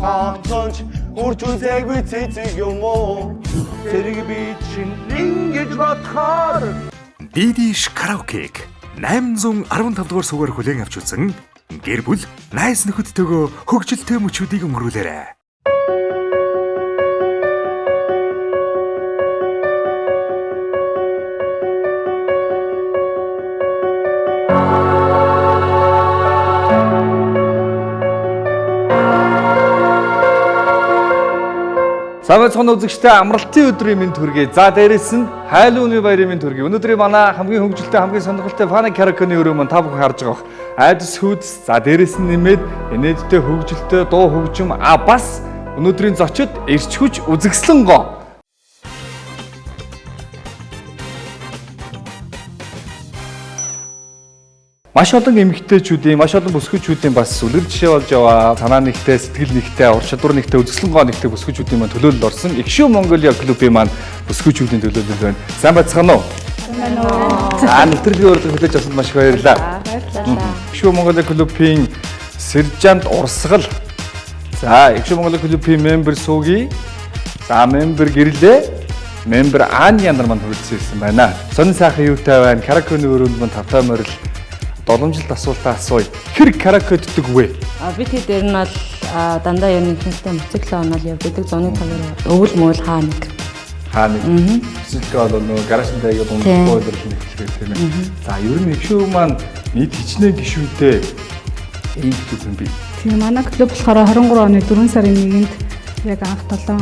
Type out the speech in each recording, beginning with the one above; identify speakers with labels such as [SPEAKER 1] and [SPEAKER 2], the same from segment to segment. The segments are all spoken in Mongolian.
[SPEAKER 1] Цаатанч үрж үзээгүй цэцэг юм уу? Тэрийг би чинь ингэж бодохоор
[SPEAKER 2] Дидиш караокег 815 дугаар сугаар хүлээн авч үзэн гэр бүл найз нөхөдтэйгөө хөгжилтэй мөчүүдийг өнгөрүүлээрэй.
[SPEAKER 3] Сайн байцгаана үзэгчдээ, амралтын өдрийн мэнд хүргэе. За дээрэс нь хайлын үний баярын мэнд хүргэе. Өнөөдрийн манай хамгийн хөгжилтэй, хамгийн сонирхолтой Фана Караконы өрөө маань та бүхэн харж байгаа бох. Айдас хүйдэс, за дээрэс нь нэмээд инээдтэй хөгжилтэй дуу хөгжим, а бас өнөөдрийн зочид эрч хүч үзэгслэн гоо. Маш олон эмэгтэйчүүдийн, маш олон бүсгүйчүүдийн бас үлгэр жишээ болж яваа. Санаа нэгтэй, сэтгэл нэгтэй, ур чадвар нэгтэй, үзэсгэлэн гоо нэгтэй бүсгүйчүүдийн маань төлөөлөл орсон. Игшүү Монголиа клубын маань бүсгүйчүүдийн төлөөлөл байна. Сайн байцгаана уу? Сайн байна уу? За, нэвтрүүлгийн урилга хүлээж авсанд маш их баярлалаа. Баярлалаа. Игшүү Монголиа клубын сержант Урсгал. За, Игшүү Монголиа клубын member Сууги. За, member Гэрлээ. Member Ан яндар маань хүрэлцэн ирсэн байна. Сонин сайхан юутай байна? Караконы өрөөнд маань тавтай морил боломжлолт асуултаа асууя. Хэр караоке ддэг вэ?
[SPEAKER 4] Би тэд ер нь бол дандаа ер нь ихэнхдээ мотоцикл онол явдаг. Зуны цагаар өвөл мөөл хаа нэг.
[SPEAKER 3] Хаа нэг. Эсвэл бол нөгөө гаражн дайгаа дундахгүй өдрөл нэхлэхээр тийм ээ. За ер нь игшүү маань нийт хичнээн гишүүнтэй ийм клуб юм бэ?
[SPEAKER 5] Тийм, манай клуб болохоор 23 оны 4 сарын 1-нд яг анх 7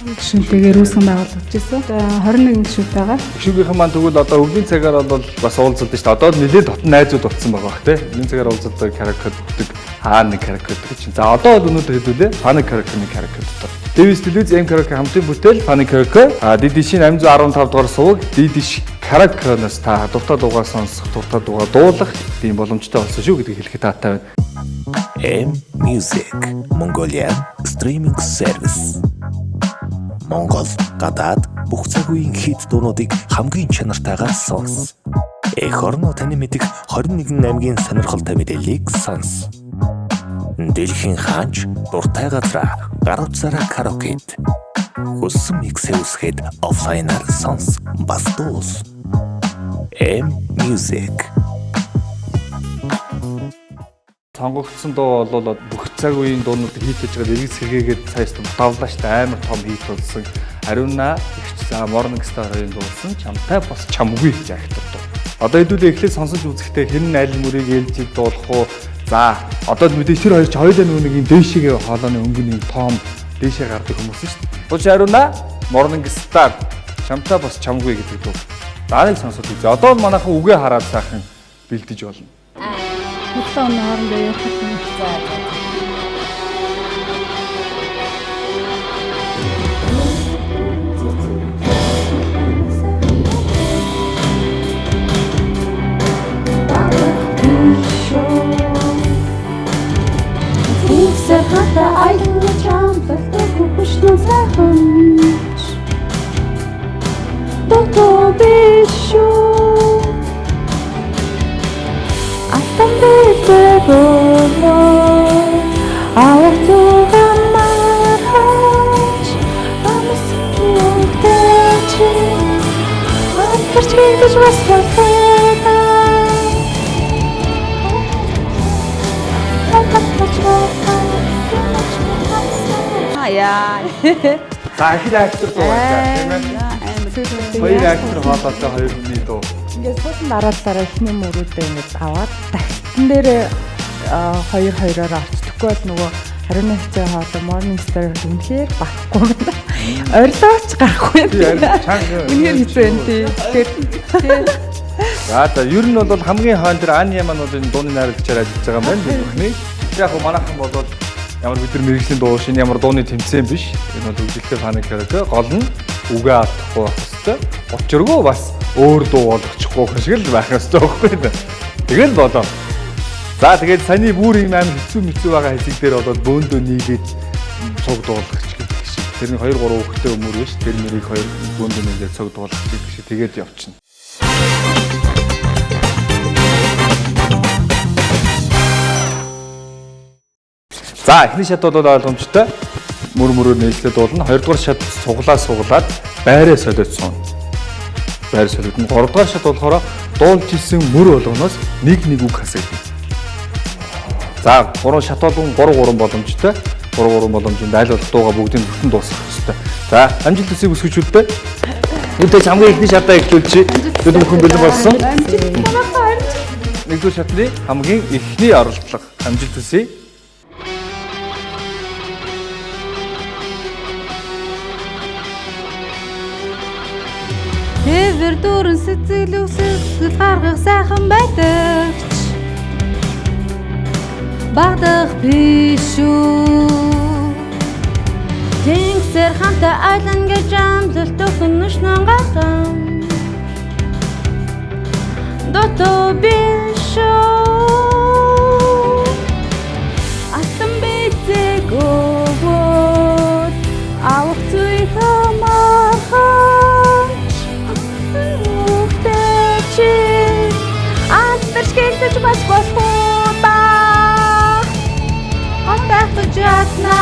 [SPEAKER 5] гишүүнтэйгээр үүсгэн байгуулагдаж ирсэн. 21 гишүүнтэй байгаа.
[SPEAKER 3] Игшүүгийнхэн маань тэгвэл одоо өвлийн цагаар бол бас уулзалдаг шүү дээ. Одоо нэлээд дотн найзууд болсон байгаа бах тий. Өвлийн цагаар уулзалдаг караоке ддэг хаа нэг караоке ддэг чинь. За одоо бол өнөөдөр хэдүүлээ Фаны караокены караоке дотор. Дэвис телевиз М караоке хамтын бүтээл Фаны караоке DDC 815 дугаар суваг DDC караокеноос та дуртай дуугаа сонсох, дуртай дуугаа дуулах тийм боломжтой болсон шүү гэдгийг хэлэхэд таатай байна.
[SPEAKER 6] M Music Mongolia Streaming Service. Монгол, гадаад бүх цаг үеийн хит дуунуудыг хамгийн чанартайгаар сонс. Эх орноо таны мэдэх 21 аймгийн сонирхолтой мэдээллийг сонс. Дэлхийн хаанч дуртай газраа гар утсаараа караокед. Хүссэн миксээ үсгээд офлайнаар сонс. Бас дуус. M Music.
[SPEAKER 3] Сонгогдсон дуу бол бүх цаг үеийн дуунуудыг хийх гэж байгаа эргэж сэргээгээд цааш давлаа штэ амар том хийт болсон. Ариуна ихч за Morning Star хоёрын дуулсан чамтай бас чамгүй гэж актер дуу. Одоо хэдүүлээ эхлээд сонсож үзэхдээ хэн нь аль мөрийг ээлжид дуулах уу? За одоо л мэдээж тэр хоёр ч хоёулаа нөгөө нэг юм дээшээгээ хоолойны өнгөний том дээшээ гардаг хүмүүс шүү дээ. Дууч Ариуна Morning Star чамтай бас чамгүй гэдэг дуу. Дарыг сонсоод үзье. Одоо л манайхан үгээ хараад сайхан бэлдэж болно.
[SPEAKER 5] 7 оны хоорондоо явах юм.
[SPEAKER 4] За за.
[SPEAKER 7] Хата аялал чамлалтай хөвшнө сайхан Дото биш шүү. Алтан бэлэг бөлөө авах зүгамархаж амсгүйтэй чи амтарч гэж бас болтой.
[SPEAKER 4] Яа.
[SPEAKER 3] За их актер дуу байна тийм ээ. Хоёр актер хоолойтой хоёр хүний дуу.
[SPEAKER 8] Ингээд суусан дараалалаараа эхний мөрүүдээ ингээд аваад тагтан дээр хоёр хоёроор орчихдоггүй бол нөгөө хариуны хэцээ хоолой Morning Star үнэхээр барахгүй байна. Орилооч гарахгүй байна. Үнэхээр хэцүү байна тий. Тэгэхээр
[SPEAKER 3] За за ер нь бол хамгийн хойно тэр Ани маань бол энэ дууны найруулагчаар ажиллаж байгаа юм байна. Би бүхний. Яг хөө манайхан бол ямар бид нар мэрэгжлийн дуу шин ямар дууны тэмцээн биш. Энэ бол хөгжилтэй фаны караоке. Гол нь үгээ алдахгүй байх хэвээр. Учиргүй бас өөр дуу болгочихгүй байх шиг л байх ёстой байхгүй юу? Тэгэл болоо. За тэгээд саяны бүр юм амар хэцүү мэцүү байгаа хэсэг дээр бол бөөндөө нийгээд цуг дуулах ч гэдэг шиг. Тэр нэг 2 3 хүүхдтэй өмөр биш. Тэр мөрийг хоёр бөөндөө нийгээд цуг дуулах гэдэг шиг тэгээд явчихна. За За, эхний шат бол ойлгомжтой. Мөр мөрөөр нийлээд дуулна. Хоёрдугаар шат цуглаа суглаад байраа солиод сууна. Байр солиодно. Гуравдугаар шат болохоор дуулж исэн мөр болгоноос нэг нэг үг хасагдана. За, гурван шат болгон 3 3 боломжтой. 3 3 боломжинд аль болох дууга бүгдийг бүтэн дуусгах ёстой. За, амжилт хүсье бүсгүйчүүддээ. Үүнтэй хамгийн эхний шатаа эхлүүлчихье. Бид бүхэн бэлэн болсон. Нэгдүгээр шатны хамгийн эхний оролдлого. Амжилт хүсье.
[SPEAKER 5] Тэвэр дүүрэн сэтгэл өсгөл гаргах сайхан байдагч Багдах биш үү.
[SPEAKER 4] Тэнгисээр хамтаа айлан гэж амлалт өгөн нүшнэн гарган. Дутуу биш үү.
[SPEAKER 7] Алтан бэзэг өвөд авах зүй хамаархан үхтэй чи алдарч гэлдэж бас болох уу да.
[SPEAKER 5] Хот байх чадна,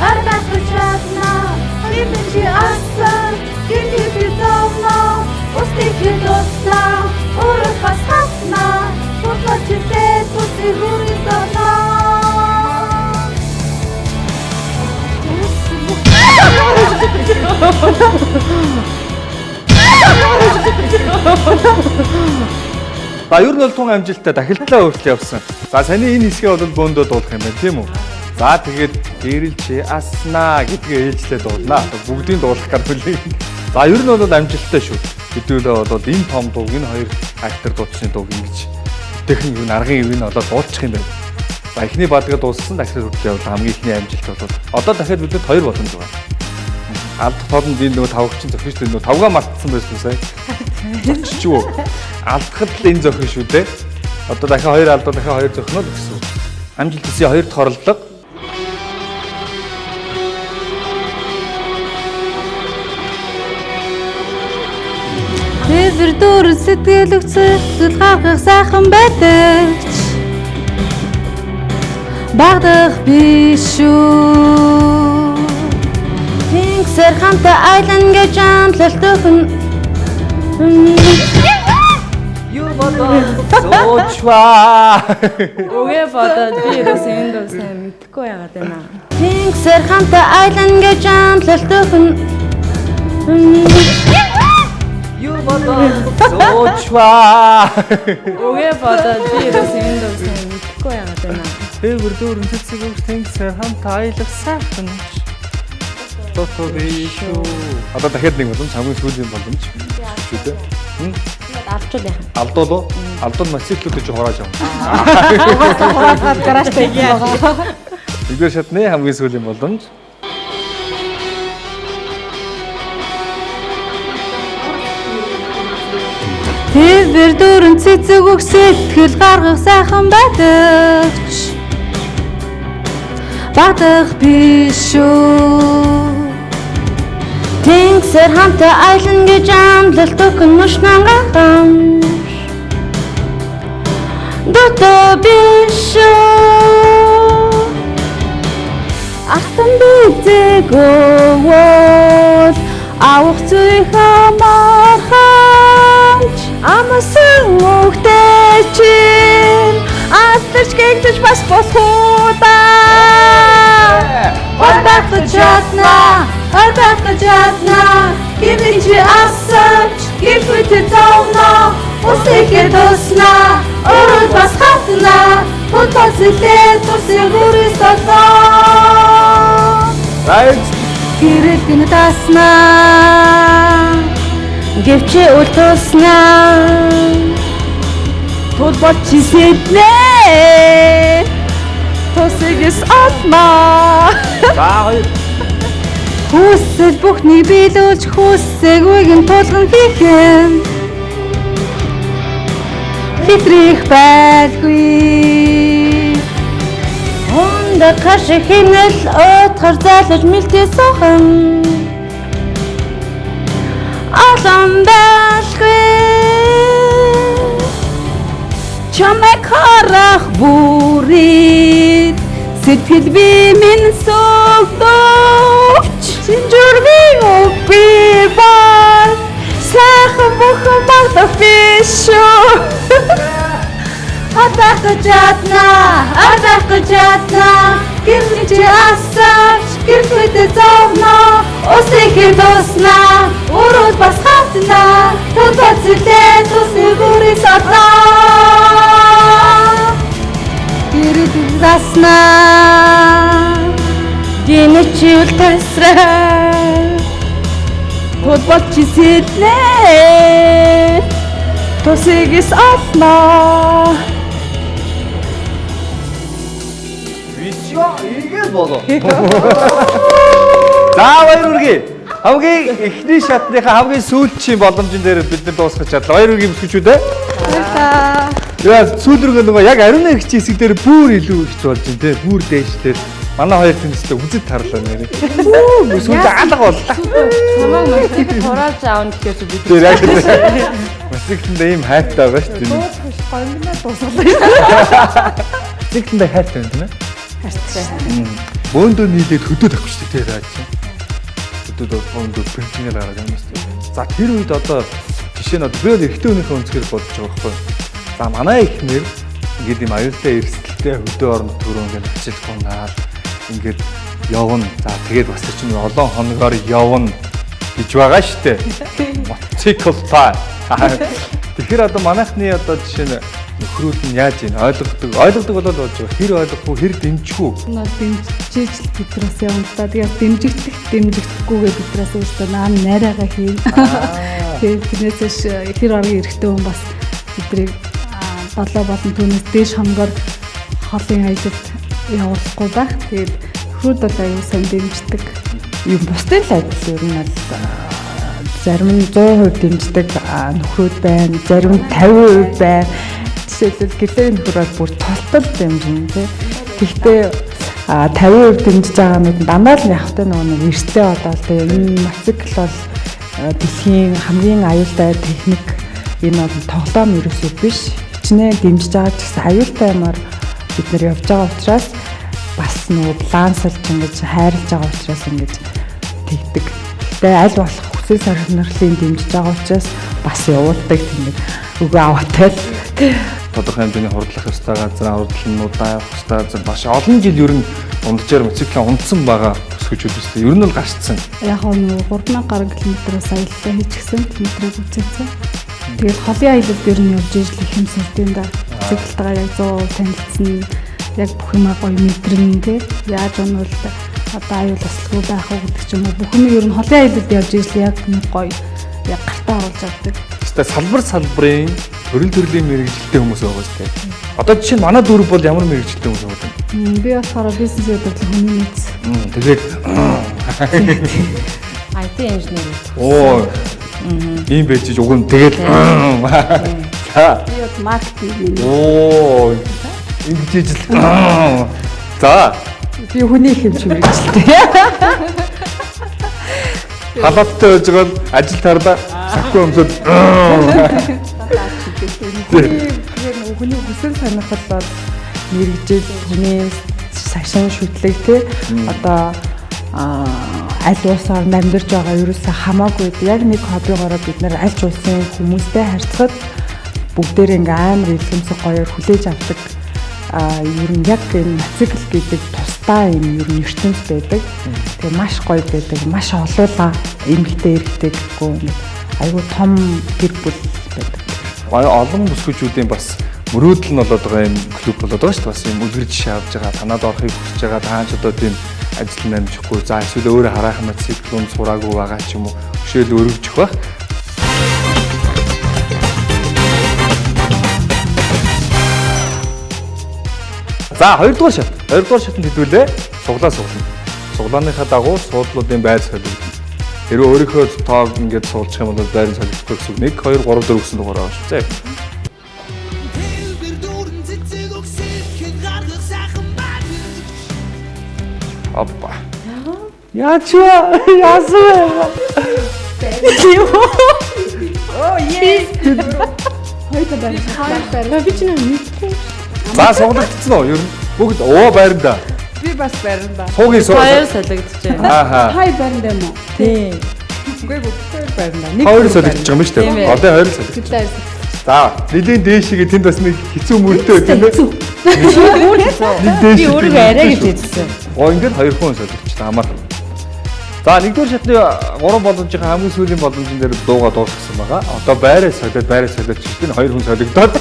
[SPEAKER 5] ар байх чадна. Хэмээн чи асан, гэрний би зовно. Устыг хилуусна, өөрөө бас хатна. Судлаа чилээ тусыг хүрээ зовно.
[SPEAKER 3] За, ер нь бол тун амжилттай дахилтлаа хүртэл явсан. За, саяны энэ хэсгээ бол бөөндөө дуулах юм байна, тийм үү? За, тэгээд гэрэл чи аснаа гэдгээ ээлжлээ дуулнаа. Бүгдийг дуулах гар хүлээн. За, ер нь бол амжилттай шүү. Хэдүүлээ бол энэ том дууг, энэ хоёр актер дуучны дууг ингэж бүтэхэн юу аргын юу нь олоод дуулчих юм байна. За, эхний баадгаа дууссан, дахиад хүртэл явлаа. Хамгийн эхний амжилт бол одоо дахиад бидэд хоёр боломж байгаа. Алдах тоолонд энэ нөгөө тавгчин зохин шүү дээ. Нөгөө тавгаа мартсан байсан сая. Зочч юу. Алдахад л энэ зохин шүү дээ. Одоо дахиад хоёр алдаа, дахиад хоёр зохино л гэсэн үг. Амжилт хүсье хоёр дахь оролдлого.
[SPEAKER 5] Тэвэр дүүрэн сэтгэл өгсөл гаргах сайхан байдагч Багдах биш үү.
[SPEAKER 4] Тэнгисээр хамтаа айлан гэж амлалт өгөн.
[SPEAKER 3] Юу бодоод зоочваа.
[SPEAKER 4] Үгээ бодоод би ерөөсөө энэ дуу сайн мэдэхгүй яагаад байна. Тэнгисээр хамтаа айлан гэж амлалт өгөн.
[SPEAKER 3] Юу бодоод зоочваа.
[SPEAKER 4] Үгээ бодоод би ерөөсөө энэ дуу сайн мэдэхгүй яагаад байна.
[SPEAKER 3] Тэвэр дүүрэн цэцэг өгч тэнгисээр хамтаа аялах сайхан. Дутуу биш үү. Одоо дахиад нэг боломж, хамгийн сүүлийн боломж. Шүү дээ.
[SPEAKER 4] Алдчул яах юм?
[SPEAKER 3] Алдуул уу? Алдуул мотоциклүүд гэж хурааж авна.
[SPEAKER 5] Угаасаа хураахаар гаражтай байгаа.
[SPEAKER 3] Нэгдүгээр шатны хамгийн сүүлийн боломж.
[SPEAKER 5] Тэвэр дүүрэн цэцэг өг сэтгэл гаргах сайхан байдагч Багдах биш үү.
[SPEAKER 4] Тэнгисээр хамтаа айлан гэж амлалт өгөн нүшнэн гарган. Дутуу биш үү.
[SPEAKER 7] Алтан бэзэг өвөд авах зүй хамаархан амсан үхтэй чинь алдарч гэгдэж бас болох уу да.
[SPEAKER 5] Хот байх чадна, ар байх чадна. Хэмээн чи асаач, гэлбүтэ зовно. Усыг туснаа, өөрөө бас хатна. Хутаа зэлээ тусыг хүрээ солно.
[SPEAKER 3] Right.
[SPEAKER 5] Гэрэл гэнэ таснаа.
[SPEAKER 4] Гэвч үл туснаа.
[SPEAKER 7] Тул бол чи сэднэ. Тусыг олноо.
[SPEAKER 3] За, хоёр.
[SPEAKER 5] Хүсэл бүхнийг биелүүлж хүссэгүйг нь тулган хийх юм. Хэтрих байлгүй.
[SPEAKER 4] Хүнд хаш хинэл уутгар зайлж мэлтэй суухан. Олон байлгүй.
[SPEAKER 7] Чамайг харах бүрийг
[SPEAKER 5] Сэтгэл би минь сөгдөвч Шинжүргийн үг би бол сайхан бүхэн магдах биш шүү. Хатах чадна, ардах чадна, гэрч чи асаач, гэрхүйдэ зовно, усыг тусна, өрөөд бас хатна, тутацлээ тусны бүрий садна. Гэрэл засна, гинэчүүл тасраа, тулбал чи сэлнэ, тусыг олно.
[SPEAKER 1] Игээл болоо. За баяр хүргэе. Хамгийн эхний шатныхаа хамгийн сүүлчийн боломжин дээр бид нар дуусгах чадлаа. Баяр хүргэе бүсгүүчүүд ээ.
[SPEAKER 5] Баярлалаа.
[SPEAKER 3] Яа сүүл рүүгээ нөгөө яг ариун нэгч хэсэг дээр бүр илүү их болж байна те. Бүр дээшлээд манай хоёр тэнцтэй үзэд тарлаа нэрээ. Сүүлд алга боллоо.
[SPEAKER 4] Чамайг мотоцикл хурааж аавна гэхээр чи бид.
[SPEAKER 3] Тэр яг мотоциклэндээ ийм хайртай байгаа шүү дээ.
[SPEAKER 8] Дуусгах гонгиноо дуусгалаа.
[SPEAKER 3] Мотоциклэндээ хайртай байна тийм ээ.
[SPEAKER 8] Хайртай.
[SPEAKER 3] Бөөндөө нийлээд хөдөө тавих шүү дээ тий чинь. Хөдөө бөөндөө бэнчингээр гараад юм шүү дээ. За тэр үед одоо жишээ нь одоо би бол эрэгтэй хүнийхээ өнцгөр бодож байгаа байхгүй. За манай эхнэр ингээд ийм аюултай эрсдэлтэй хөдөө орон төрөө ингээд ачаал гунаал ингээд явна. За тэгээд бас тэр чинь олон хоногоор явна гэж байгаа шүү дээ. Мотоциклтай. Тэгэхээр одоо манайхны одоо жишээ нь нөхрүүд нь яаж ийн ойлгодог болоод болж байгаа. Хэр ойлгохгүй, хэр дэмжихгүй.
[SPEAKER 8] Наа дэмжиж л биднээс явна л да. Тэгээд дэмжигдэх, дэмжигдэхгүйгээ биднээс өөртөө наа найраагаа хийн. Тэгээд тэрнээс хэр оргийн эрэгтэй хүн бас биднийг 7 болон түүнээс дээш хоногоор холын аялалд явуулахгүй байх. Тэгээд нөхрүүд бол аюу сайн дэмждэг.
[SPEAKER 5] Юм бусдын л адил ер нь бол зарим нь 100% дэмждэг нөхрүүд байна, зарим нь 50% байна. Жишээлбэл гэлээ нөхөр бол бүр тултал дэмжинэ тий. Гэхдээ 50% дэмжиж байгаа нүд дандаа л явахтай нөгөө нэг эрсдлээ бодоол тий. Энэ мотоцикл бол дэлхийн хамгийн аюултай техник, энэ бол тоглоом ерөөсөө биш. Хичнээн дэмжиж байгаа ч гэсэн аюултай юмар бид нэр явж байгаа учраас бас нөгөө балансалж ингэж хайрлаж байгаа учраас ингэж тэгдэг. Гэхдээ аль болох хүсэл сонирхлын дэмжиж байгаа учраас бас явуулдаг тийм нэг өгөө аваатай л.
[SPEAKER 3] Тодорхой хэмжээний хурдлах ёстой газар, хурдлнуудаа явах ёстой газар маш олон жил ер нь дунджаар мотоциклаа унтсан байгаа өсгөжүүд өстэй. Ер нь бол гарчсан.
[SPEAKER 8] Яг нь 3000 гаруй километрээс аяллаа хийчихсэн, километрийг үзээсэн. Тэгэл холын аялалд ер нь явж ижил их юм сүрдээн да. Мотоциклтайгаа яг 100% танилцсан, яг бүх юмаа гоё мэдэрнэ тий. Яаж унвал одоо аюул ослгүй байх уу гэдэг ч юм уу. Бүх юм ер нь холын аялалд явж ижил яг нэг гоё яг гартаа оруулж авдаг.
[SPEAKER 3] Хэвээ салбар салбарын төрөл төрлийн мэрэгжилтэй хүмүүс байгаа шүү дээ. Одоо жишээ нь манай дүүрэг бол ямар мэрэгжилтэй хүмүүс байгаа юм?
[SPEAKER 8] Би болохоор бизнес удирдлага хүний нөөц.
[SPEAKER 3] Тэгээд
[SPEAKER 4] IT инженер.
[SPEAKER 3] Оо. Ийм байж уг нь тэгэл за.
[SPEAKER 8] Би бол маркетинг.
[SPEAKER 3] Оо. Ингэж ижил. За.
[SPEAKER 5] Би хүний хэмж мэрэгжилтэй.
[SPEAKER 3] Халааттай байж байгаа нь ажил тарлаа. Сакгүй өмсөд.
[SPEAKER 5] Тэгэхээр хүний хүсэл сонирхол бол мэрэгжил, хүний сашин шүтлэг тий одоо аль улс оронд амьдарч байгаа ерөөсөө хамаагүй яг нэг хоббигоороо бид нэр аль ч улсын хүмүүстэй харьцахад бүгдээр ингээ амар илгэмсэг гоёор хүлээж авдаг. Ер нь яг энэ мотоцикл гэдэг тусдаа юм ер нь ертөнц байдаг. Тэгээ маш гоё байдаг, маш олуулаа эмэгтэй эрэгтэй гэхгүй айгүй том гэр бүл байдаг.
[SPEAKER 3] Олон бүсгүүчүүдийн бас мөрөөдөл нь болоод байгаа юм клуб болоод байгаа шүү дээ. Бас юм үлгэр жишээ авч байгаа, танад орохыг хүсэж байгаа, тааж одоо тийм ажил нь амжихгүй, за эсвэл өөрөө хараахан мотоциклын сураагүй байгаа ч юм уу, өшөөл өргөжих байх. За хоёрдугаар шат. Хоёрдугаар шатанд хэдүүлээ суглаа суглана. Суглааныхаа дагуу суудлуудын байр солигдоно. Хэрвээ өөрийнхөө тоог ингээд суулгах юм бол байр нь солигдохгүй гэсэн үг. 1 2 3 4 гэсэн дугаар байгаа шүү. За. Опа. Яаж вэ? Яасан бэ?
[SPEAKER 8] Оо yes. Хоёр байр. Хоёр байр. Би ч нэг мэдгүй.
[SPEAKER 3] За суглагдсан уу? Ер нь бүгд оо байранда.
[SPEAKER 8] бас барина.
[SPEAKER 3] Суугийн суу.
[SPEAKER 4] Хоёр солигдчихэ.
[SPEAKER 3] Ааха.
[SPEAKER 5] Хай барина юм уу?
[SPEAKER 8] Тийм. Үгүй бүгдээр барина. Нэг
[SPEAKER 3] Хоёр солигдож байгаа юм шүү
[SPEAKER 4] Тийм
[SPEAKER 3] дээ.
[SPEAKER 4] ээ.
[SPEAKER 3] Голын хоёр солигдож. За, нэлийн дээшигээ тэнд бас нэг хэцүү мөртэй тийм ээ. Нэг дээш.
[SPEAKER 8] Би өөрийгөө арай гэж хэлсэн.
[SPEAKER 3] Гоо ингээд хоёр хүн солигдчихлаа амар. За, нэгдүгээр шатны гурван боломжийн хамгийн сүүлийн боломжин дээр дууга дуусгасан байгаа. Одоо байраа солиод байраа солиод чинь хоёр хүн солигдоод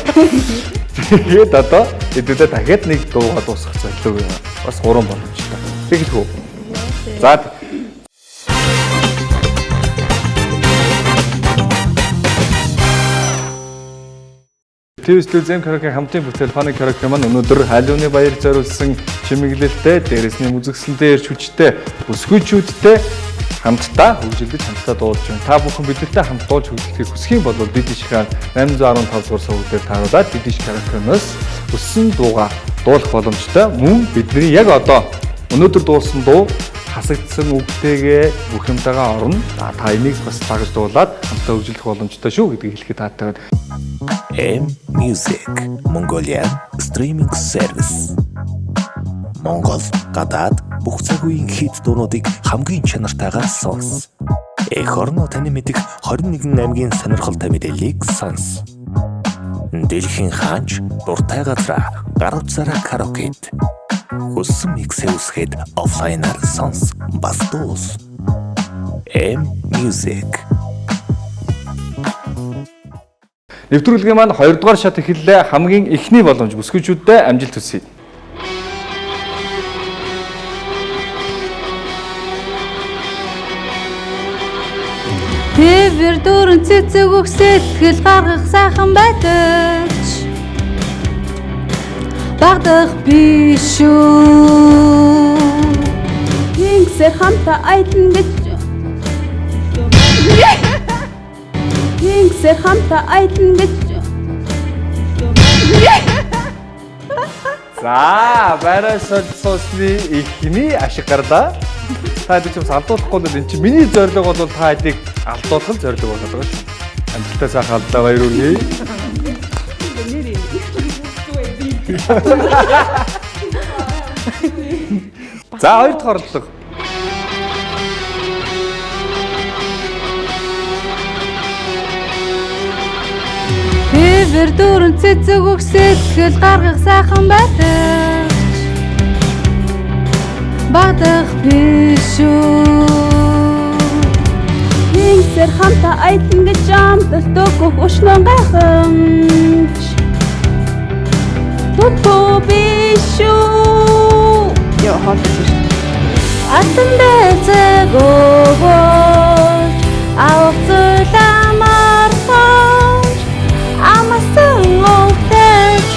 [SPEAKER 3] тэгээд одоо хэдүүлээ дахиад нэг дууга дуусгах зорилго юм. Бас гурван боломжтой. Тэгэлгүй үү? За. ТV студийн караоке хамтын бүтээл фаны караоке маань өнөөдөр халиуны баяр зориулсан чимэглэлтэй, дээрээс нь үзэсгэлэнтэй ирч хүчтэй бүсгүйчүүдтэй хамтдаа хөгжилдөж хамтдаа дуулж байна. Та бүхэн бидэнтэй хамт дуулж хөгжлөхийг хүсэх юм бол бид ишхэн 815 дугаар суваг дээр тааруулаад бид иш караокеноос өссөн дууга дуулах боломжтой. Мөн бидний яг одоо өнөөдөр дуулсан дуу хасагдсан үгтэйгээ бүх юмтайгаа орно. За, та энийг бас дагаж дуулаад хамтдаа хөгжлөх боломжтой шүү гэдгийг хэлэхэд таатай байна.
[SPEAKER 6] M Music Mongolian Streaming Service. Монгол, гадаад бүх цаг үеийн хит дуунуудыг хамгийн чанартайгаар сонс. Эх орноо таны мэдих 21 аймгийн сонирхолтой мэдээллийг сонс. Дэлхийн хаанч дуртай газраа гар утсаараа караокед. Хүссэн миксээ үсгээд офлайнаар сонс бас дуус. M Music.
[SPEAKER 3] Нэвтрүүлгийн маань 2 дугаар шат эхэллээ. Хамгийн эхний боломж бүсгүйчүүдэд амжилт хүсье.
[SPEAKER 5] Тэвэр дөрөн цэцэг өгөх сэтгэл гаргах сайхан байдаг ч Багдах биш үү.
[SPEAKER 4] Тэнгисээр хамтаа аялна гэж Тэнгисээр хамтаа аялна гэж
[SPEAKER 3] За, байраа солилцсны эхний ашиг гарлаа. Та хэд ч бас алдуулахгүй бол эн чинь миний зорилго бол та хэдийг алдуулах нь зорилго болоод байгаа шүү. Амжилттай сайхан алдлаа баяр хүргэе. За, хоёр дахь оролдлого.
[SPEAKER 5] Тэвэр дөрөн цэцэг өгөх сэтгэл гаргах сайхан байдаг ч Багдах биш үү.
[SPEAKER 4] Тэнгисээр хамтаа аялна гэж амталт өгөх өшнөн гайхамж Туту биш үү.
[SPEAKER 8] Йоо хоол биш.
[SPEAKER 5] Алтан бэцэг өгөөж авах зүйл амархаж амасан өвтэч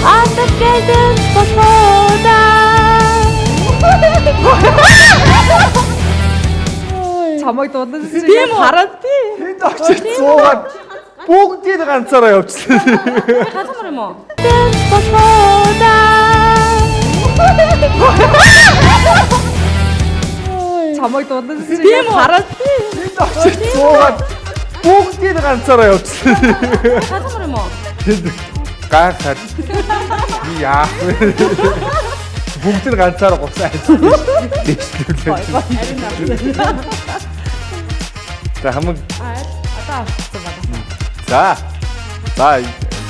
[SPEAKER 5] атак гэдэг болохоо.
[SPEAKER 8] Чамайг дуулсан чинь хараад тий.
[SPEAKER 3] Тэнд очиж суугаад бүгдийг ганцаараа явчихлаа.
[SPEAKER 4] Ганцаар юм уу?
[SPEAKER 5] Болохоо.
[SPEAKER 8] Чамайг дуулсан чинь хараад тий.
[SPEAKER 3] Тэнд очиж суугаад бүгдийг ганцаараа явчихлаа.
[SPEAKER 4] Ганцаар юм уу?
[SPEAKER 3] Тэнд гайхаад би яах вэ? Бүгд нь ганцаараа гуцаа хайсан. Дэвшлүүлээ. За хамаг
[SPEAKER 8] Одоо авчихсан байна.
[SPEAKER 3] за. За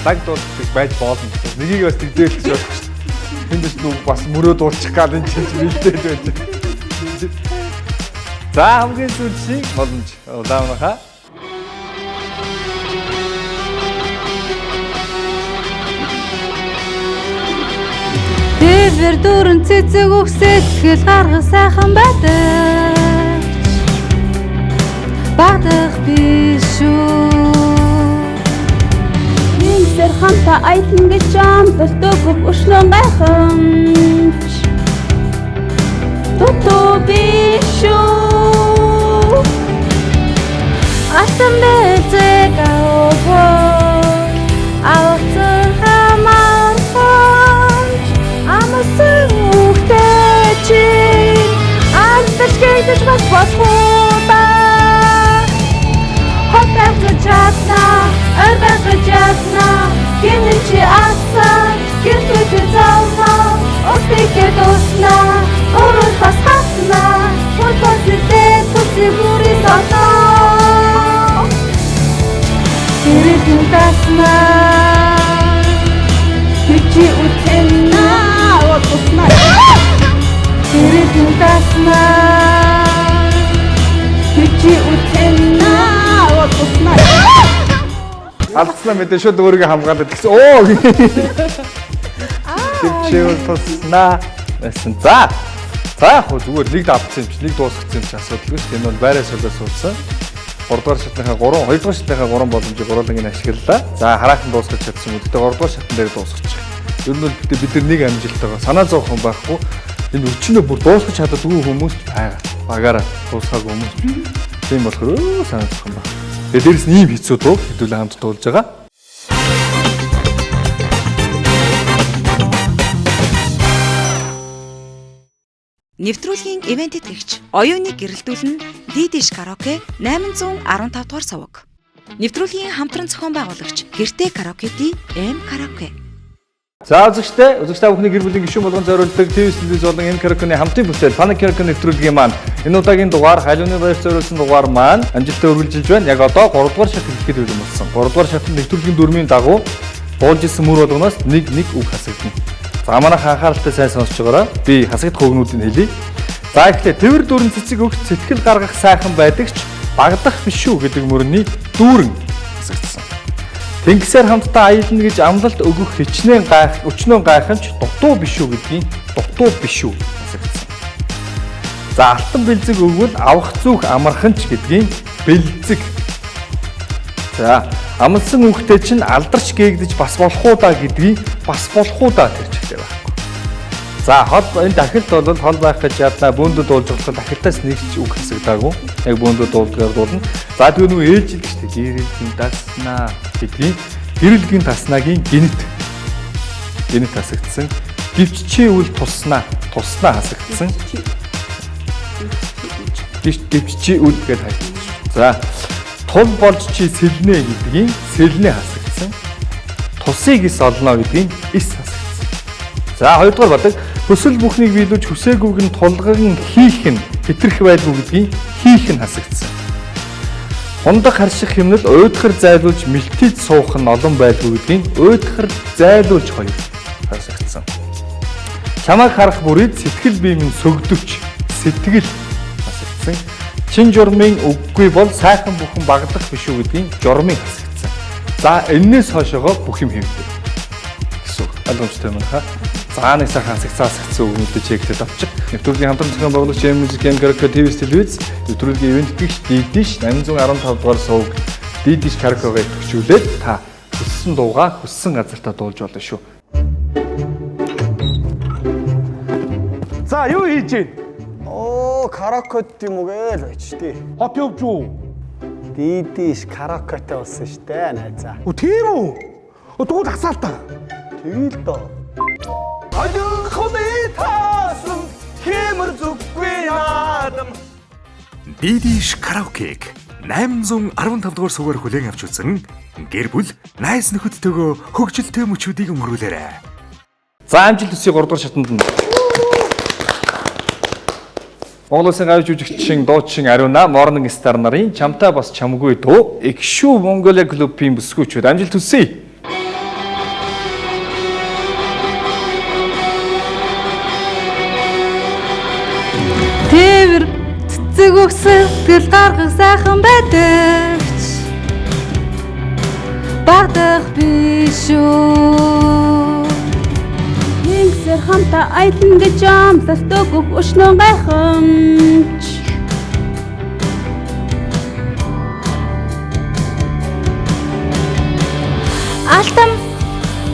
[SPEAKER 3] лаг дуулах байж болно. Нэгийг бас тэгдээлж болох шүү. Тэнд ч нүг бас мөрөө дуулчих гал энэ чинь бэлдээд байж. За хамгийн сүүлийн боломж улаанхаа.
[SPEAKER 5] Тэвэр дөрөн цэцэг өгөх сэтгэл гаргах сайхан байдаг ч Багдах биш үү.
[SPEAKER 4] Тэнгисээр хамтаа аялна гэж амталт өгөх өшнөн гайхамж Туту биш үү.
[SPEAKER 5] Алтан бэцэг авах авах зүйл хамаархаж амсан үхтэй чи антч гэж бас болохоо та. Хот байх чадна, ой байх чадна, гинэн чи асан, гэртээ зовно, ус бихээ ихээр дуснаа, өөрөө бас хатнаа. Хүн бас нэлээ төсөв бүрээ солоо. Гэрэлэн таснаа. Хичи үтэнаа туснаа. Гэрэлэн таснаа. Хичи үтэнаа туснаа.
[SPEAKER 3] Алдснаа мэдээ шууд өөрийгөө хамгаалаад гэсэн. Оо. Гिचвэл туснаа. Байсан. За. За яг хөө зүгээр нэг давцсан юм чи, нэг дуусгацсан юм чи асуудалгүй шүү дээ. Энэ бол байраа солио суудсан. 3 дугаар шатныхаа 3, 2 дугаар шатныхаа 3 боломжийг гурланг нь ашиглалаа. За хараахан дуусгах чадсан юм. Гэхдээ 3 дугаар шатн дээр дуусгачих. Ер нь бол бид нар нэг амжилттайгаа санаа зовох юм байхгүй. Энэ өчнөө бүр дуусгах чаддаггүй хүмүүс ч байгаа. Багаараа дуусгаагүй хүмүүс. Тийм болохоор санаа зовох юм байна. Тэгээ дээрэс нь ийм хэцүү дуу хэдүүлээ хамт дуулж байгаа.
[SPEAKER 9] Нэвтрүүлгийн ивент тэтгэгч оюуныг гэрэлтүүлнэ Дидиш караоке 815 дугаар суваг. Нэвтрүүлгийн хамтран зохион байгуулагч Гэртээ караокети М караоке.
[SPEAKER 3] За үзэгчдээ, үзэгч та бүхний гэр бүлийн гишүүн болгон зориулдаг ТV телевиз болон М караокены хамтын бүтээл Фана караоке нэвтрүүлгийн маань энэ удаагийн дугаар халиуны баяр зориулсан дугаар маань амжилттай үргэлжилж байна. Яг одоо 3 дугаар шат эхлэхэд бэлэн болсон. 3 дугаар шатнд нэвтрүүлгийн дүрмийн дагуу дуулж исэн мөр болгоноос нэг нэг үг хасагдана. За манайх анхааралтай сайн сонсож байгаарай. Би хасагдах үгнүүдийг хэлье. За эхлээ тэвэр дүүрэн цэцэг өгч сэтгэл гаргах сайхан байдаг ч багдах биш үү гэдэг мөрний дүүрэн хасагдсан. Тэнгисээр хамтдаа аялна гэж амлалт өгөх хичнээн гайх, өчнөө гайхамч дутуу биш үү гэдгийн дутуу биш үү хасагдсан. За алтан бэлзэг өгвөл авах зүүх амархан ч гэдгийн бэлзэг. За амлсан үгтэй чинь алдарч гээгдэж бас болох уу да гэдгийг бас болох уу да тэр чигтээ байхгүй. За хол энэ дахилт бол хол байх гэж яднаа бөөндө дуулж болоход дахилтаас нэг ч үг хасагдаагүй. Яг бөөндө дуулдгаар дуулна. За тэгээ нөгөө ээлжилдэг шүү дээ. Гэрэлгийн таснаа гэдгийг гэрэлгийн таснагийн гинт. Гинт хасагдсан. Гэвч чи үл туснаа, туснаа хасагдсан. Гэвч чи үл гэж хайчихсан шүү. За тул болж чи сэлнэ гэдгийн сэлнэ хасагдсан. Тусыг ис олно гэдгийн ис хасагдсан. За хоёрдугаар бодог хүсэл бүхнийг биелүүлж хүсээгүйг нь тулган хийх нь хэтэрх байлгүй гэдгийн хийх нь хасагдсан. Хундах харших хэмнэл уйдхар зайлуулж мэлтийд суух нь олон байлгүй гэдгийн уйдхар зайлуулж хоёр хасагдсан. Чамайг харах бүрийг сэтгэл бие минь сөгдөвч сэтгэл хасагдсан. Чин журмын үггүй бол сайхан бүхэн багдах биш үү гэдгийн журмын хасагдсан. За энэнээс хойшоогоо бүх юм хэвдэ гэсэн үг. Ойлгомжтой юм байна. За нэг сайхан хасагдсан үгнүүдээ чеклээд авчих. Нэвтрүүлгийн хамтран зохион байгуулагч M Music M Karaoke TV телевиз, нэвтрүүлгийн ивент тэтгэгч Дидиш 815 дугаар суваг Дидиш караокегаа идэвхжүүлээд та хүссэн дуугаа хүссэн газартаа дуулж болно шүү.
[SPEAKER 1] За юу хийж байна? Оо караокед юм уу гээл байж тээ. Хот явж уу? Дидиш караокетэй болсон штэ найзаа. Оо тийм үү? Тэгвэл асаал та. Тэгэл доо. Алхны таасан хэмэр зүггүй наадам.
[SPEAKER 2] Дидиш караокег 815 дугаар сувгаар хүлээн авч үзэн гэр бүл найз нөхөдтэйгөө хөгжилтэй мөчүүдийг өнгөрүүлээрэй.
[SPEAKER 3] За амжилт төсвийн 3 дугаар шатанд нь Монгол Улсын гавь жүжигчин дуучин Ариуна Morning Star нарын чамтай бас чамгүй дуу Экшүү Mongolia клубын бүсгүүчүүд амжилт хүсье.
[SPEAKER 5] Тэвэр цэцэг өгсөлтөл гаргах сайхан байдаг ч багдах биш үү. Тэнгисээр хамтаа аялна гэж амлалт өгөх өчнөө гайхамч.
[SPEAKER 4] Алтан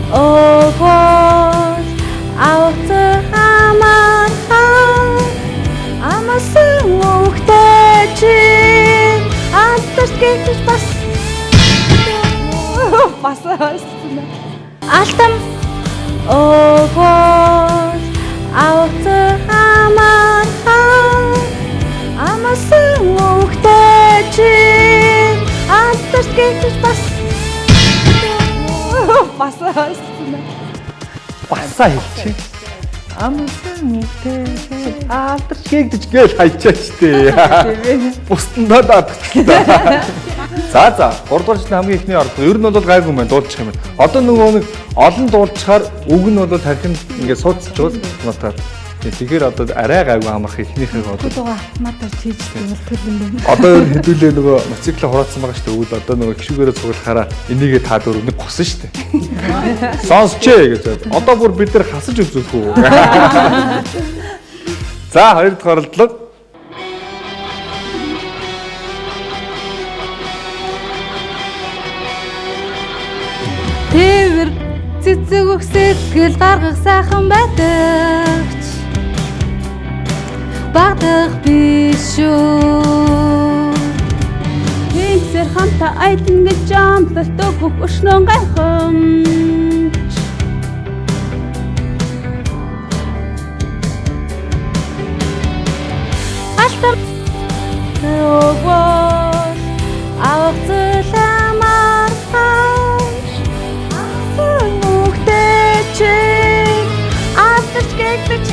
[SPEAKER 4] өгвөл авах амархан амарсан үгтэй чи алдарч гэж бас бас алтан өгвөл авах амархан амарсан үгтэй чи алдарч гэж бас бас
[SPEAKER 3] басаа хэлчих.
[SPEAKER 8] Амарсан
[SPEAKER 3] Нүгтэй алдарч гээгдэж гээл хайчаач тээ. Бусдандаа даатгачлаа. За за 3 дугаар жилийн хамгийн ихний орлого. Ер нь бол гайгүй юм байна дуулчих юм байна. Одоо нөгөө нэг олон дуулчихаар үг нь бол тархинд ингээд суудчих жуул натаар. Тэгэхээр одоо арай гайгүй амарх ихнийхээ одоо
[SPEAKER 5] Нөгөө автоматар чийждэг бол төл юм байна.
[SPEAKER 3] Одоо ер нь хэдүүлээ нөгөө мотоцикл хураацсан байгаа шүү дээ. Өвөл одоо нөгөө гişүгээрээ цуглахаараа энийгээ та дөрөв нэг госон шүү дээ. Сонсч ээ гэж. Одоо бүр бид нар хасаж үзүүлэх үү. За хоёр дахь оролдлого.
[SPEAKER 5] Тэвэр цэцэг өгөх сэтгэл гаргах сайхан байдагч багдах биш үү.
[SPEAKER 4] Тэнгисээр хамтаа аялна гэж амлалт өгөх өшнөн гайхамж.
[SPEAKER 5] Алтан өгвөл авах зүйл амарханч нүгтэй чи алдарч гэгдэж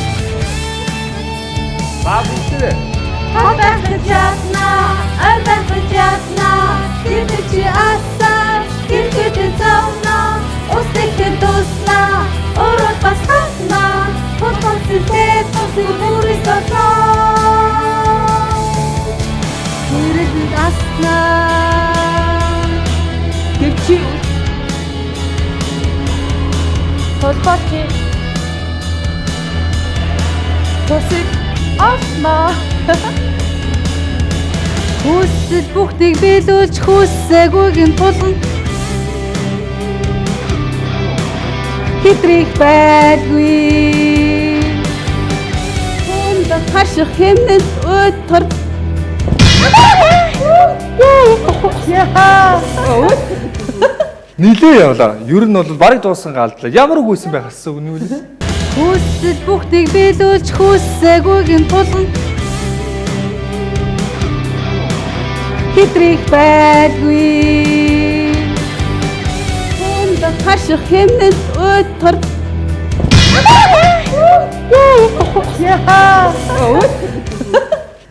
[SPEAKER 3] Баа бүгдээрээ.
[SPEAKER 5] Хоббах чадна, ойрбах чадна, гэртээ чи асаач, гэртээ зовно, ус тэхэд дусна, өөрөө бас хатна, тулгуурлаа тусыг бүрээс олно. Гэрэлд асна.
[SPEAKER 4] Тэр чи толгой чи тусыг олно.
[SPEAKER 5] Хүсэл бүхнийг биелүүлж хүссээгүйг нь тулган хитрих байлгүй.
[SPEAKER 4] Хүнд хаших хэмнэл уйтар.
[SPEAKER 3] Нилээ явлаа. Ер нь бол барыг дуусан гаалдлаа. Ямар үг байсан байх ассан үгүй юу?
[SPEAKER 5] Хүсэл бүхнийг биелүүлж хүссээгүйг нь тулган хитрих байлгүй.
[SPEAKER 4] Хүнд хаших хэмнэл уйтар.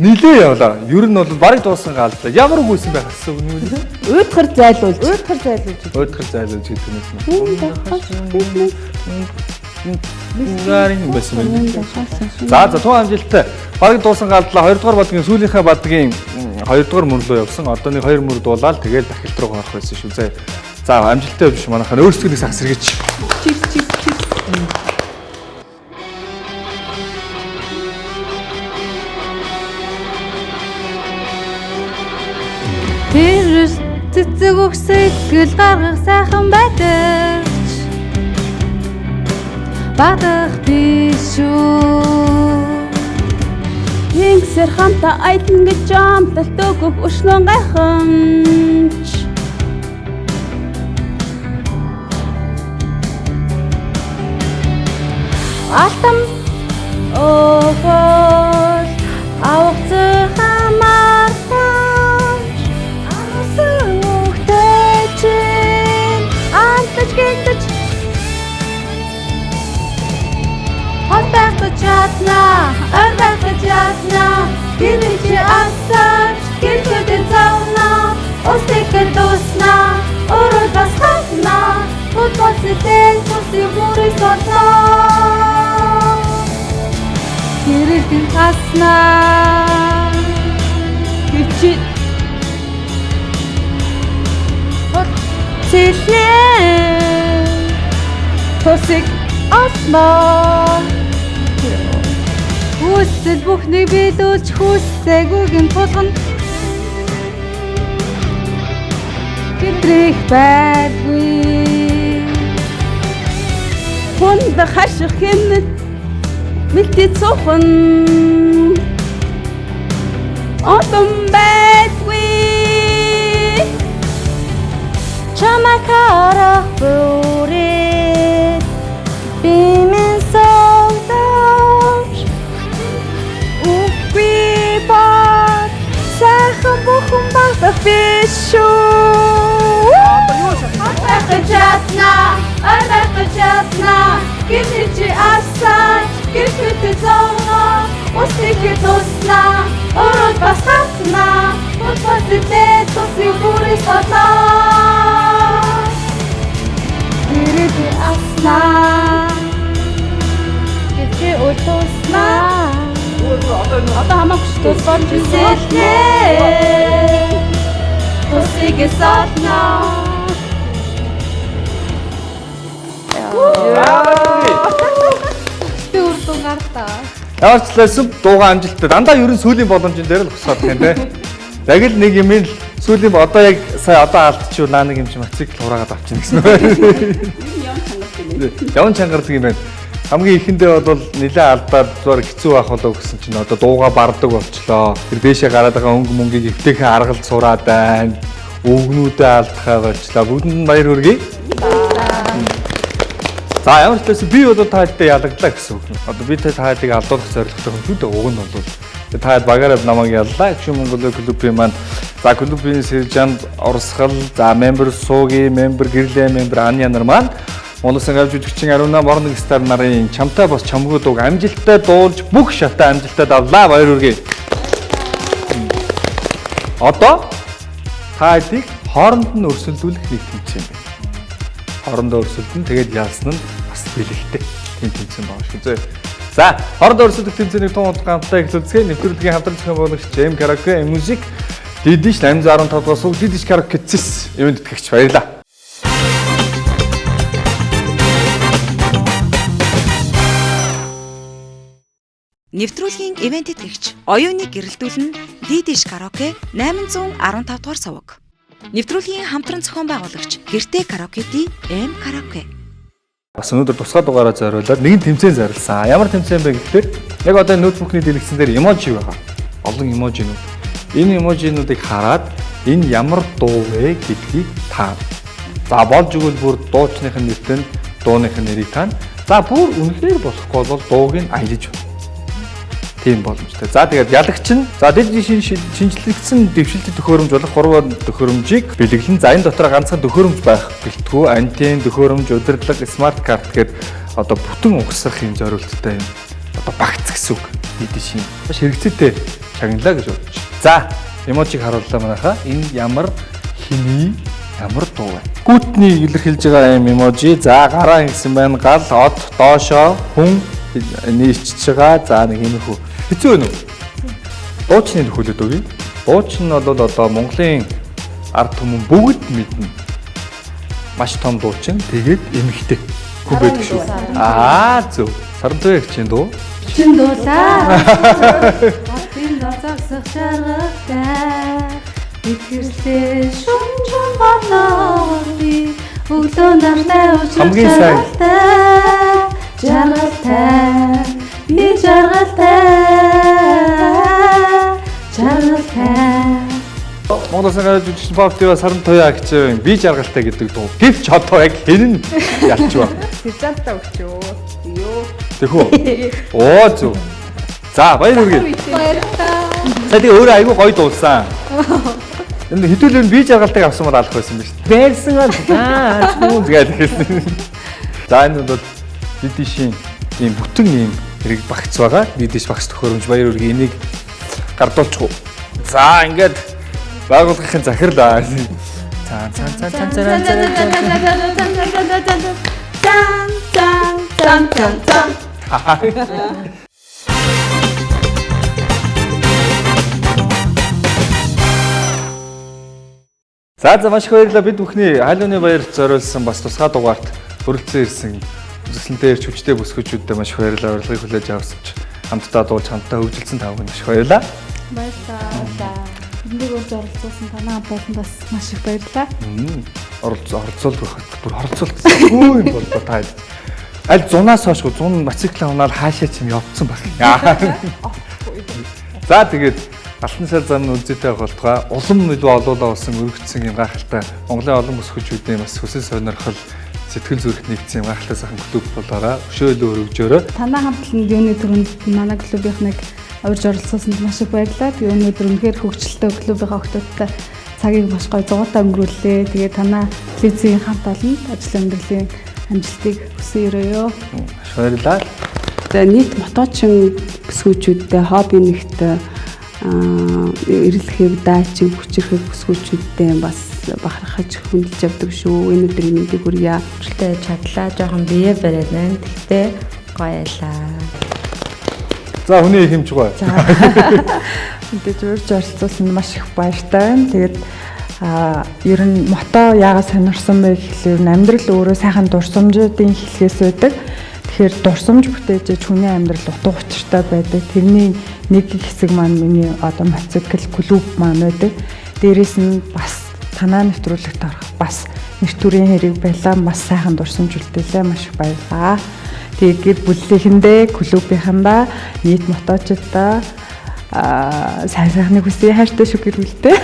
[SPEAKER 3] Нилээ явлаа. Ер нь бол барыг дуусан гаалдлаа. Ямар үг байсан байх ассан үгүй юу?
[SPEAKER 4] Уйтгар зайлуулж.
[SPEAKER 8] Уйтгар зайлуулж.
[SPEAKER 3] Уйтгар зайлуулж гэдэг юм уу? Нарын байсан юм. За за тун амжилттай. Бараг дуусан галдлаа 2 дугаар бадгийн сүүлийнхээ бадгийн 2 дугаар мөр рүү явсан. Одоо нэг 2 мөр дуулаад тэгэл дахилт руу гарах байсан шүү. За за амжилттай явж манайхаа өөрсдөө нэг сагс сэргийч.
[SPEAKER 4] Чис чис чис.
[SPEAKER 5] Тэр цэцэг өгөх сэтгэл гаргах сайхан байдагч бадах биш үү.
[SPEAKER 4] Тэнгисээр хамтаа аялна гэж амлалт өгөх өшнөн гайхамж.
[SPEAKER 5] Алтан өгвөл авах зүйн амарханч асан нүгтэй чи алдаж гэгдэж хол байх чадна, ойр байх чадна, гэрээ чи асаач, гэртээ зовно, ус тэхэд дусна, өөрөө бас хатна, тулгуурлаа тусыг бүрээс олно. Гэрэлтэн хасна.
[SPEAKER 4] Тэр чи
[SPEAKER 5] Цэлнэ
[SPEAKER 8] Тусыг олно.
[SPEAKER 5] Хүсэл бүхнийг биелүүлж хүссээгүйг нь тулган хитрих байлгүй.
[SPEAKER 4] Хүнд хаших хэмнэл мэлти цухан. Олон байдгүй.
[SPEAKER 5] Чамайг харах бүрээ би минь согдож үгүй бод сайхан бүхэн багдах биш шүү. Байх чадна, ойр байх чадна, гэртээ чи асаач, гэртээ зовно, аснаа. Гэртээ үл туснаа. Одоо хамаагүй шүү. Тус болж үсэлнэ. Тусыг солно.
[SPEAKER 8] Би үр дүн гарлаа.
[SPEAKER 3] Ямар ч лээсэн дууга амжилттай. Дандаа ерөн сүүлийн боломжин дээр л хусаад байна те. Яг л нэг юм л сүүлийн одоо яг сая одоо алдчихвал наа нэг юм чи мотоцикл хураагаад авчихна гэсэн үү. Явн чангардаг юм байна. Хамгийн ихэндээ бол нэлээ алдаад зур хэцүү байх болов гэсэн чинь одоо дууга бардаг болчлоо. Тэр дээшээ гараад байгаа өнгө мөнгийг эвтэйхэн аргалд сураад байна. Өвгнүүдээ алдахаа болчлоо. Бүгдэнд нь баяр хүргэе. За ямар ч байсан би бол та хэдтэй ялагдлаа гэсэн үг. Одоо би та хэдийг алдуулах зорилготой хүн шүү дээ. Уг нь бол та хэд багаараа намайг яллаа. Эгшүүн Монголын клубын маань за клубын сержант Урсгал, за member Сууги, member Гэрлээ, member Anya нар маань Монгол Улсын гав жүжигчин Аруна Morning Star нарын чамтай бас чамгүй дууг амжилттай дуулж бүх шатаа амжилттай давлаа. Баяр хүргэе. Одоо та хэдийг хооронд нь өрсөлдүүлэх нэг тэмцээн байна. Хоорондоо өрсөлдөн тэгээд ялсан нь бас бэлэгтэй тийм тэмцээн байгаа шүү дээ. За, хоорондоо өрсөлдөх тэмцээнийг тун удаа хамтдаа эхлүүлцгээе. Нэвтрүүлгийн хамтран зохион байгуулагч M Karaoke M Music Дидиш 815 дугаар сувг Дидиш Karaoke Цэс юунд тэтгэгч баярлалаа.
[SPEAKER 9] Нэвтрүүлгийн ивент тэтгэгч оюуны гэрэлтүүлэн Дидиш караоке 815 дугаар сувг. Нэвтрүүлгийн хамтран зохион байгуулагч гэртээ караокети М караоке.
[SPEAKER 3] Бас өнөөдөр тусгай дугаараа зориулаад нэгэн тэмцээн зарласан. Ямар тэмцээн бэ гэхээр яг одоо ноутбукны дэлгэцэн дээр эможи байгаа. Олон эможинууд. Энэ эможинуудыг хараад энэ ямар дуу вэ гэдгийг таана. За болж игэл бүр дуучных нь нэртэн дууных нь нэрийг таана. За бүр үнэхээр болохгүй бол дууг нь аялж байна. Тийм боломжтой. За тэгээд ялагч нь за дижитал шинжлэгдсэн дэвшилтэт төхөөрөмж болох 3 төхөөрөмжийг бэлэглэн. За энэ дотор ганцхан төхөөрөмж байх гэлтгүү антен, төхөөрөмж, удирдлага, смарт карт гээд одоо бүтэн угсрах юм зориулттай юм. Одоо багц гэсэн үг. Дижитал маш хэрэгцээтэй шагналаа гэж бодож. За эможиг харууллаа манайхаа. Энэ ямар хиний ямар дуу вэ? Гүтний илэрхийлж байгаа юм эможи. За гараа ингэсэн байна. Гал, од, доошоо, хүн нийчж байгаа. За нэг иймэрхүү. Хэцүү вэ нү? Дуучны нөхөөлөд өгье. Дууч нь бол одоо Монголын ард түмэн бүгд мэднэ. Маш том дуучин. Тэгээд эмэгтэй хүн байдаг шүү. Аа зөв. Сарантуяа гिचийн дуу.
[SPEAKER 5] Чин дуулаа. Хотын зогсох жаргалтай. Итгэрлээ шүнжэн болоо би өглөө нартай учрах жаргалтай. Жаргалтай. Би жаргалтай. Жаргалтай.
[SPEAKER 3] Монгол Улсын гав жүжигчин Pop TV Сарантуяа гिचийн би жаргалтай гэдэг дуу. Гэвч одоо яг хэн нь ялчваа?
[SPEAKER 8] Сержантаа өгчөө. Юу?
[SPEAKER 3] Тэхүү. Оо зөв. За баяр хүргэе.
[SPEAKER 5] Баярлалаа.
[SPEAKER 3] За тэгээ өөрөө айгүй гоё дуулсан. Энэ хэдүүлэн би жаргалтайг авсан бол алах байсан биз дээ. Байсан аа чүүн гэж хэлсэн. За энэ бол Дидишийн ийм бүтэн ийм хэрэг багц байгаа. Дидиш багц төхөөрөмж баяр хүргэе. Энийг гардуулчих уу. За ингээд байгууллагын захирал. Цаан цаан цаан цаан цаан
[SPEAKER 5] цаан цаан цаан
[SPEAKER 3] цаан. За за маш их баярлалаа. Бид бүхний халиуны баярт зориулсан бас тусгай дугаарт хүрэлцэн ирсэн үзэсгэлэнтэй ирч хүчтэй бүсгүүчүүддээ маш их баярлалаа. Урилгыг хүлээж авсанч хамтдаа дуулж хамтдаа хөгжилсөн та бүхэнд маш их баярлалаа.
[SPEAKER 5] Баярлалаа. Эндийг урьж оролцуулсан танай хамт олон бас маш их баярлалаа.
[SPEAKER 3] Оролцуулт байхад бүр оролцуулт гэсэн юм боллоо та. Аль зунаас хойш зун мотоцикл унаад хаашаа ч юм явцсан баг. За тэгээд Алтан сар зам нь үнзээтэй болтугай улам илүү олоолаа болсон өргөцсөн юм гайхалтай Монголын олон бүсгүүчүүдийн бас хүсэл сонирхол сэтгэл зүрх нэгдсэн юм гайхалтай сайхан клуб болоорой. Өшөө илүү өргөжөөрэй.
[SPEAKER 5] Танай хамтланд юуны түрүүнд манай клубийнхныг урьж оролцуулсанд маш их баярлалаа. Тэгээ өнөөдөр үнэхээр хөгжилтэй клубынхаа охтуудтай цагийг маш гоё зугаатай өнгөрүүллээ. Тэгээ танай телевизийн хамт олонд ажил амьдралын амжилтыг хүсэн өрөөё.
[SPEAKER 3] Маш баярлалаа.
[SPEAKER 10] Тэгээ нийт моточин бүсгүүчүүдтэй хобби нэгт эрэлхэг, дайчин, хүчирхэг бүсгүүчүүдтэй бас бас бахархаж хүндэлж явдаг шүү. Энэ өдрийн мэндийг хүргье.
[SPEAKER 4] Хүчтэй чадлаа, жоохон бие бариад байна. Тэгтээ гоё ялаа.
[SPEAKER 3] За хүний их хэмж гоё.
[SPEAKER 8] Мэдээж урьж оролцуулсанд маш их баяртай байна. Тэгээд ер нь мото яагаад сонирхсан бэ гэхлээр амьдрал өөрөө сайхан дурсамжуудын хэлхээс байдаг. Тэгэхээр дурсамж бүтээж хүний амьдрал утга учиртай байдаг. Тэрний нэг хэсэг маань миний одоо мотоцикл клуб маань байдаг. Дээрээс нь бас танаа нэвтрүүлэгт орох бас нэр төрийн хэрэг байлаа. Маш сайхан дурсамж үлдээлээ. Маш их баярлалаа. Тэгээд гэр бүлийнхэндээ, клубийнхандаа, нийт мотоочдоо сайн сайхныг хүсье. Хайртай шүү гэр бүлтэй.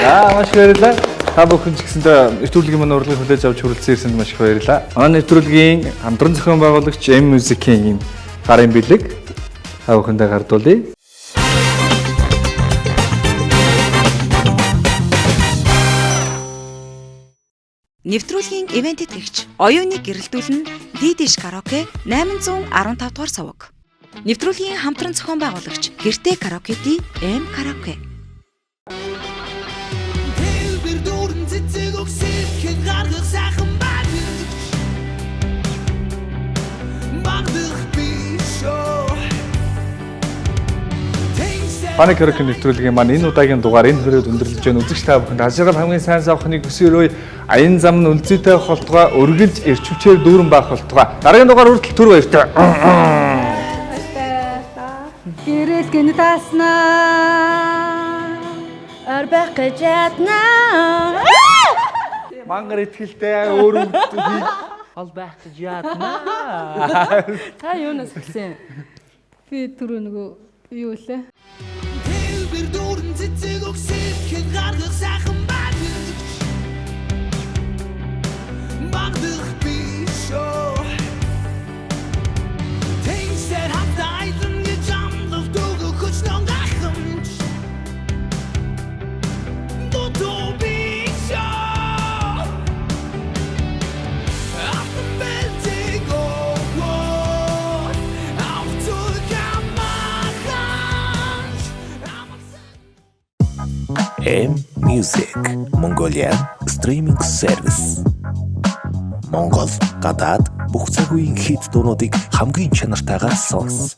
[SPEAKER 3] За маш их баярлалаа. Та бүхэн ч гэсэндээ нэвтрүүлгийн маань урилгыг хүлээж авч хүрэлцэн ирсэнд маш их баярлалаа. Манай нэвтрүүлгийн хамтран зохион байгуулагч M Music-ийн ийм гарын бэлэг та бүхэндээ гардуулъя.
[SPEAKER 9] Нэвтрүүлгийн ивент тэтгэгч оюуны гэрэлтүүлэн Дидиш караоке 815 дугаар суваг. Нэвтрүүлгийн хамтран зохион байгуулагч гэртээ караокети М караоке.
[SPEAKER 3] Паник караоке нэвтрүүлгийн маань энэ удаагийн дугаар энэ хүрээд өндөрлөж байна. Үзэгч та бүхэнд хашаагаар хамгийн сайн савхныг хүсээрэй. Аян зам нь үлзийтэй холтгой, өргөлж эрчвчээр дүүрэн байх болтугай. Дараагийн дугаар хүртэл түр баяртай.
[SPEAKER 5] Гэрэл гэнэ таснаа.
[SPEAKER 4] Ор байх гэж яднаа.
[SPEAKER 3] Мангар итгэлтэй өөр хий.
[SPEAKER 11] Хол байх гэж яднаа.
[SPEAKER 4] Та юунаас гисэн?
[SPEAKER 5] Би түрүү нөгөө юу лээ?
[SPEAKER 6] M Music Mongolian Streaming Service. Монгол, гадаад бүх цаг үеийн хит дуунуудыг хамгийн чанартайгаар сонс.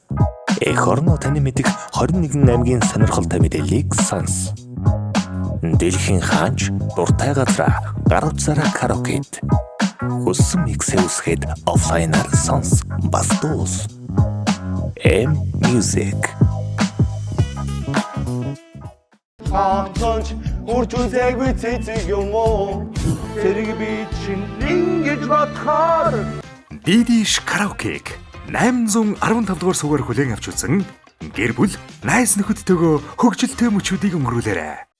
[SPEAKER 6] Эх орноо таны мэдэх 21 аймгийн сонирхолтой мэдээллийг сонс. Дэлхийн хаанч дуртай газраа гар утсаараа караокед. Хүссэн миксээ үсгээд офлайнаар сонс бас дуус. M Music.
[SPEAKER 1] Хамтанч үрж үзээгүй цэцэг юм уу? Зэрэг би чинь ингэж бодохоор
[SPEAKER 2] Дидиш караокег 815 дугаар сувгаар хүлээн авч үзэн гэр бүл найз нөхөдтэйгөө хөгжилтэй мөчүүдийг өнгөрүүлээрэй.